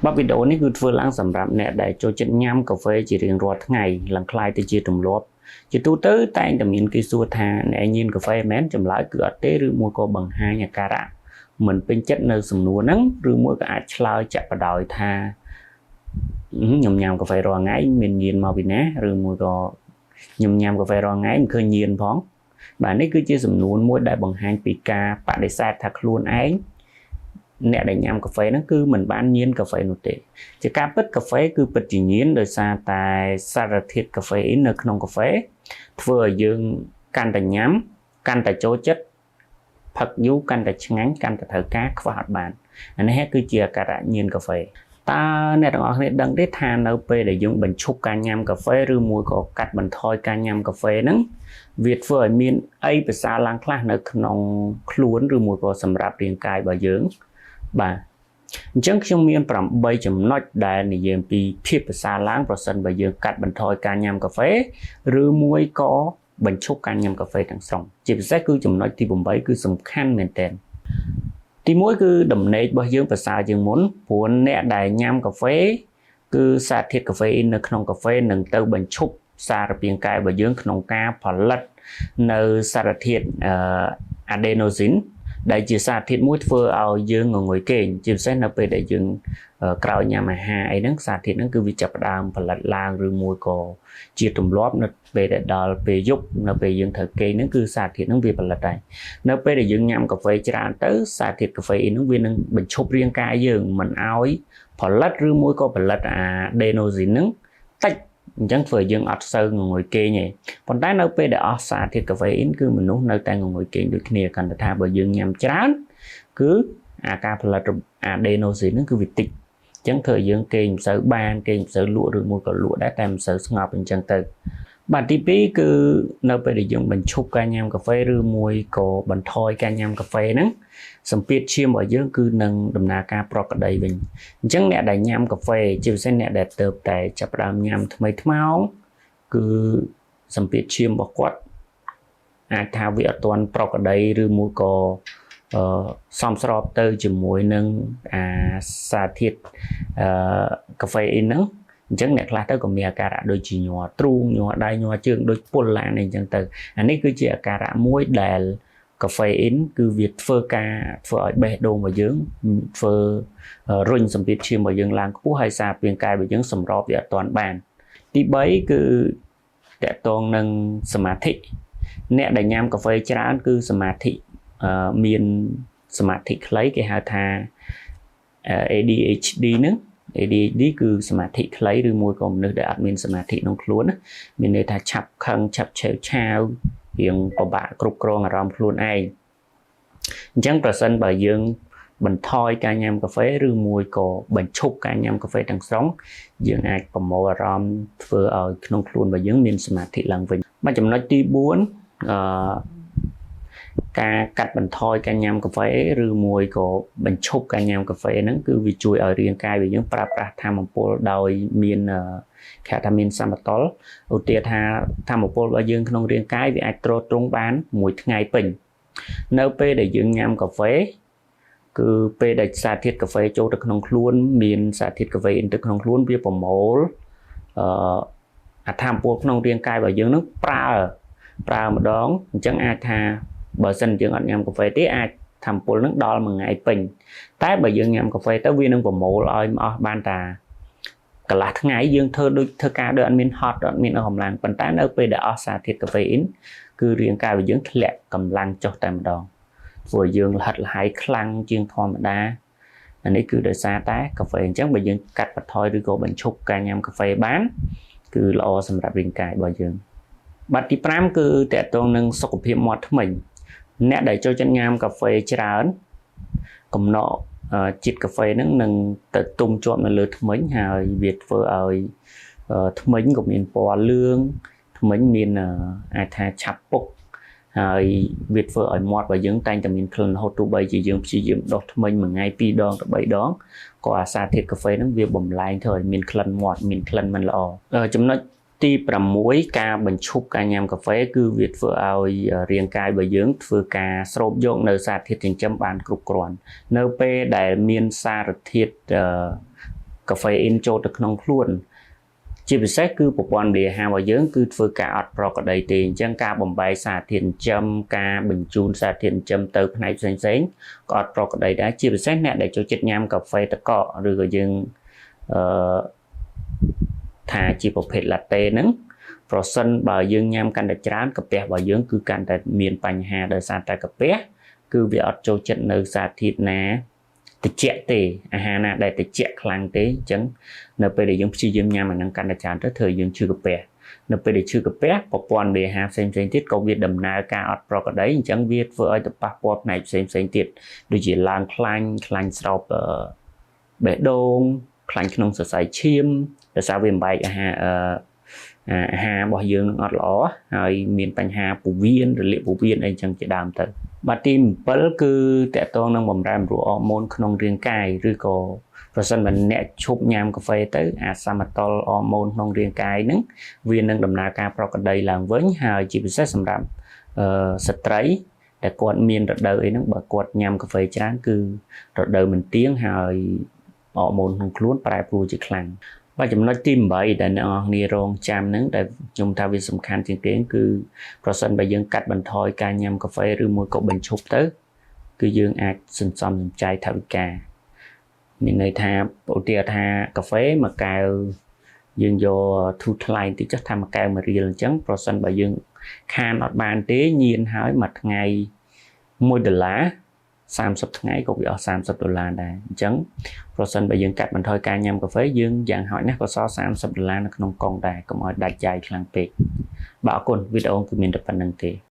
បាទវីដេអូនេះគឺធ្វើឡើងសម្រាប់អ្នកដែលចូលចិត្តញ៉ាំកាហ្វេជារៀងរាល់ថ្ងៃឡើងក្លាយទៅជាទម្លាប់ជាទូទៅតែងតែមានគេសួរថាអ្នកឯងញៀនកាហ្វេមែនចម្លើយគឺអត់ទេឬមួយក៏បង្ហាញអាការៈមិនពេញចិត្តនៅសំណួរហ្នឹងឬមួយក៏អាចឆ្លើយចាក់បដោយថាខ្ញុំញ៉ាំកាហ្វេរាល់ថ្ងៃមានញៀនមកពីណាឬមួយក៏ខ្ញុំញ៉ាំកាហ្វេរាល់ថ្ងៃមិនឃើញញៀនផងបាទនេះគឺជាសំណួរមួយដែលបង្ហាញពីការបដិសេធថាខ្លួនឯងអ្នកដែលញ៉ាំកាហ្វេហ្នឹងគឺមិនបានញៀនកាហ្វេនោះទេជាការពិតកាហ្វេគឺពិតជាញៀនដោយសារតែសារធាតុកាហ្វេអ៊ីននៅក្នុងកាហ្វេធ្វើឲ្យយើងកាន់តែញ៉ាំកាន់តែចូលចិត្តផឹកយូរកាន់តែឆ្ងាញ់កាន់តែត្រូវការខ្វះអត់បានអានេះគឺជាអាការៈញៀនកាហ្វេតើអ្នកទាំងអស់គ្នាដឹងទេថានៅពេលដែលយើងបញ្ឈប់ការញ៉ាំកាហ្វេឬមួយក៏កាត់បន្ថយការញ៉ាំកាហ្វេហ្នឹងវាធ្វើឲ្យមានអីប្រសើរឡើងខ្លះនៅក្នុងខ្លួនឬមួយក៏សម្រាប់រាងកាយរបស់យើងបាទអញ្ចឹងខ្ញុំមាន8ចំណុចដែលនិយាយអំពីភាពប្រសើរឡើងប្រសិនបើយើងកាត់បន្ថយការញ៉ាំកាហ្វេឬមួយក៏បញ្ឈប់ការញ៉ាំកាហ្វេទាំងស្រុងជាពិសេសគឺចំណុចទី8គឺសំខាន់មែនទែនទី1គឺដំណេករបស់យើងប្រសើរជាងមុនព្រោះអ្នកដែលញ៉ាំកាហ្វេគឺសារធាតុកាហ្វេអ៊ីននៅក្នុងកាហ្វេនឹងទៅបញ្ឈប់សារពាង្គកាយរបស់យើងក្នុងការផលិតនៅសារធាតុអាដេណូស៊ីនដែលជាសារធាតុមួយធ្វើឲ្យយើងងងុយគេងជាពិសេសនៅពេលដែលយើងក្រោយញ៉ាំអាហារអីហ្នឹងសារធាតុហ្នឹងគឺវាចាប់ផ្ដើមផលិតឡើងឬមួយក៏ជាទម្លាប់នៅពេលដែលដល់ពេលយប់នៅពេលយើងត្រូវគេងហ្នឹងគឺសារធាតុហ្នឹងវាផលិតដែរនៅពេលដែលយើងញ៉ាំកាហ្វេច្រើនទៅសារធាតុកាហ្វេអ៊ីនហ្នឹងវានឹងបញ្ឈប់រាងកាយយើងមិនឲ្យផលិតឬមួយក៏ផលិតអាដេណូស៊ីនហ្នឹងតិចអញ្ចឹងធ្វើឲ្យយើងអត់សូវងងុយគេងទេប៉ុន្តែនៅពេលដែលអស់សារធាតុកាហ្វេអ៊ីនគឺមនុស្សនៅតែងងុយគេងដូចគ្នាកាន់តែថាបើយើងញ៉ាំច្រើនគឺអាការផលិតអាដេណូស៊ីនហ្នឹងគឺវាតិចអញ្ចឹងធ្វើឲ្យយើងគេងមិនសូវបានគេងមិនសូវលក់ឬមួយក៏លក់ដែរតែមិនសូវស្ងប់អញ្ចឹងទៅបាទទី2គឺនៅពេលដែលយើងបញ្ឈប់ការញ៉ាំកាហ្វេឬមួយក៏បន្ថយការញ៉ាំកាហ្វេហ្នឹងសម្ពាធឈាមរបស់យើងគឺនឹងដំណើរការប្រក្រតីវិញអញ្ចឹងអ្នកដែលញ៉ាំកាហ្វេជាពិសេសអ្នកដែលទៅតែចាប់ផ្ដើមញ៉ាំថ្មីថ្មោងគឺសម្ពាធឈាមរបស់គាត់អាចថាវាអត់ទាន់ប្រក្រតីឬមួយក៏អឺសមស្របទៅជាមួយនឹងអាសារធាតុអឺកាហ្វេអ៊ីនហ្នឹងអញ្ចឹងអ្នកខ្លះទៅក៏មានអាការៈដូចជាញ័រទ្រូងញ័រដៃញ័រជើងដូចពុលឡានអីចឹងទៅអានេះគឺជាអាការៈមួយដែលកាហ្វេអ៊ីនគឺវាធ្វើការធ្វើឲ្យបេះដូងរបស់យើងធ្វើរុញសម្ពាធឈាមរបស់យើងឡើងខ្ពស់ហើយសារពាង្គកាយរបស់យើងសម្របវាអត់ទាន់បានទី3គឺតកតងនឹងសមាធិអ្នកដែលញ៉ាំកាហ្វេច្រើនគឺសមាធិមានសមាធិខ្លីគេហៅថា ADHD ហ្នឹង ADHD គឺសមាធិខ្លីឬមួយក៏មនុស្សដែលអត់មានសមាធិក្នុងខ្លួនណាមានន័យថាឆាប់ខឹងឆាប់ឆេវឆាវរៀងពិបាកគ្រប់គ្រងអារម្មណ៍ខ្លួនឯងអញ្ចឹងប្រសិនបើយើងបន្ថយការញ៉ាំកាហ្វេឬមួយក៏បញ្ឈប់ការញ៉ាំកាហ្វេទាំងស្រុងយើងអាចប្រមូលអារម្មណ៍ធ្វើឲ្យក្នុងខ្លួនរបស់យើងមានសមាធិឡើងវិញបាទចំណុចទី4អឺការកាត់បន្ថយការញ៉ាំកាហ្វេឬមួយក៏បញ្ឈប់ការញ៉ាំកាហ្វេហ្នឹងគឺវាជួយឲ្យរាងកាយរបស់យើងប្រើប្រាស់ថាមពលដោយមានគេថាមានសមតុល្យឧទាហរណ៍ថាថាមពលរបស់យើងក្នុងរាងកាយវាអាចទ្រទ្រង់បានមួយថ្ងៃពេញនៅពេលដែលយើងញ៉ាំកាហ្វេគឺពេលដែលសារធាតុកាហ្វេចូលទៅក្នុងខ្លួនមានសារធាតុកាហ្វេអ៊ីនទៅក្នុងខ្លួនវាប្រមូលអឺអាថាមពលក្នុងរាងកាយរបស់យើងនឹងប្រើប្រើម្ដងអញ្ចឹងអាចថាបើសិនយើងអត់ញ៉ាំកាហ្វេទេអាចថាមពលនឹងដល់មួយថ្ងៃពេញតែបើយើងញ៉ាំកាហ្វេទៅវានឹងប្រមូលឲ្យអស់បានតាកន្លះថ្ងៃយើងធ្វើដូចធ្វើការដូចអត់មានហត់អត់មានអស់កម្លាំងប៉ុន្តែនៅពេលដែលអស់សារធាតុកាហ្វេអ៊ីនគឺរាងកាយរបស់យើងធ្លាក់កម្លាំងចុះតែម្ដងធ្វើឲ្យយើងលហិតលហើយខ្លាំងជាងធម្មតាអានេះគឺដោយសារតែកាហ្វេអញ្ចឹងបើយើងកាត់បន្ថយឬក៏បញ្ឈប់ការញ៉ាំកាហ្វេបានគឺល្អសម្រាប់រាងកាយរបស់យើងបាទទី5គឺតកតងនឹងសុខភាពមាត់ធ្មេញអ្នកដែលចូលចិត្តញ៉ាំកាហ្វេច្រើនកំណកជាតិកាហ្វេហ្នឹងនឹងទៅទុំជាប់នៅលើធ្មេញហើយវាធ្វើឲ្យធ្មេញក៏មានពណ៌លឿងធ្មេញមានអាចថាឆាប់ពុកហើយវាធ្វើឲ្យមាត់របស់យើងតែងតែមានក្លិនរហូតទោះបីជាយើងព្យាយាមដុសធ្មេញមួយថ្ងៃ2ដងទៅ3ដងក៏អាសារធាតុកាហ្វេហ្នឹងវាបំលែងធ្វើឲ្យមានក្លិនមាត់មានក្លិនមិនល្អចំណុចទី6ការបញ្ឈប់ការញ៉ាំកាហ្វេគឺវាធ្វើឲ្យរាងកាយរបស់យើងធ្វើការស្រូបយកនៅសារធាតុចិញ្ចឹមបានគ្រប់គ្រាន់នៅពេលដែលមានសារធាតុ កាហ្វេអ៊ីនចូលទៅក្នុងខ្លួនជាពិសេសគឺប្រព័ន្ធរំលាយអាហាររបស់យើងគឺធ្វើការអត់ប្រក្រតីទេអញ្ចឹងការបំបែកសារធាតុចិញ្ចឹមការបញ្ជូនសារធាតុចិញ្ចឹមទៅផ្នែកផ្សេងផ្សេងក៏អត់ប្រក្រតីដែរជាពិសេសអ្នកដែលចូលចិត្តញ៉ាំកាហ្វេទឹកកកឬក៏យើងអឺថាជាប្រភេទ latte ហ្នឹងប្រសិនបើយើងញ៉ាំកាន់តែច្រើនកាពះរបស់យើងគឺកាន់តែមានបញ្ហាដោយសារតែកាពះគឺវាអត់ចូលចិត្តនៅសារធាតុណាតិចទេអាហារណាដែលតិចខ្លាំងទេអញ្ចឹងនៅពេលដែលយើងព្យាយាមញ៉ាំអាហ្នឹងកាន់តែច្រើនទៅធ្វើឲ្យយើងឈឺកាពះនៅពេលដែលឈឺកាពះប្រព័ន្ធវាអាហារផ្សេងផ្សេងទៀតក៏វាដំណើរការអត់ប្រក្រតីអញ្ចឹងវាធ្វើឲ្យទៅប៉ះពាល់ផ្នែកផ្សេងផ្សេងទៀតដូចជាឡើងខ្លាញ់ខ្លាញ់ស្រោបបេះដូងខ្លាញ់ក្នុងសរសៃឈាមដោយសារវាបំបែកអាហារអឺអាហាររបស់យើងនឹងអត់ល្អហើយមានបញ្ហាពោះវៀនរលាកពោះវៀនអីចឹងជាដើមទៅបាទទី7គឺទាក់ទងនឹងបំរែបំរួលអរម៉ូនក្នុងរាងកាយឬក៏ប្រសិនបើអ្នកឈប់ញ៉ាំកាហ្វេទៅអាសមតុល្យអរម៉ូនក្នុងរាងកាយហ្នឹងវានឹងដំណើរការប្រក្រតីឡើងវិញហើយជាពិសេសសម្រាប់អឺស្ត្រីដែលគាត់មានរដូវអីហ្នឹងបើគាត់ញ៉ាំកាហ្វេច្រើនគឺរដូវមិនទៀងហើយអរម៉ូនក្នុងខ្លួនប្រែប្រួលជាខ្លាំងបាទចំណុចទី8ដែលអ្នកនរគ្នារងចាំហ្នឹងដែលខ្ញុំថាវាសំខាន់ជាងគេគឺប្រសិនបើយើងកាត់បន្ថយការញ៉ាំកាហ្វេឬមួយក៏បញ្ឈប់ទៅគឺយើងអាចសន្សំសំចៃថវិកាមានន័យថាឧទាហរណ៍ថាកាហ្វេមួយកែវយើងយកធូរថ្លៃតិចចុះថាមួយកែវ1រៀលអញ្ចឹងប្រសិនបើយើងខានអត់បានទេញៀនហើយមួយថ្ងៃ1ដុល្លារ30ថ្ងៃក៏វាអស់30ដុល្លារដែរអញ្ចឹងប្រសិនបើយើងកាត់បន្ថយការញ៉ាំកាហ្វេយើងយ៉ាងហោចណាស់ក៏សល់30ដុល្លារនៅក្នុងកុងដែរកុំឲ្យដាច់ចាយខ្លាំងពេកបាទអរគុណវីដេអូគឺមានតែប៉ុណ្ណឹងទេ។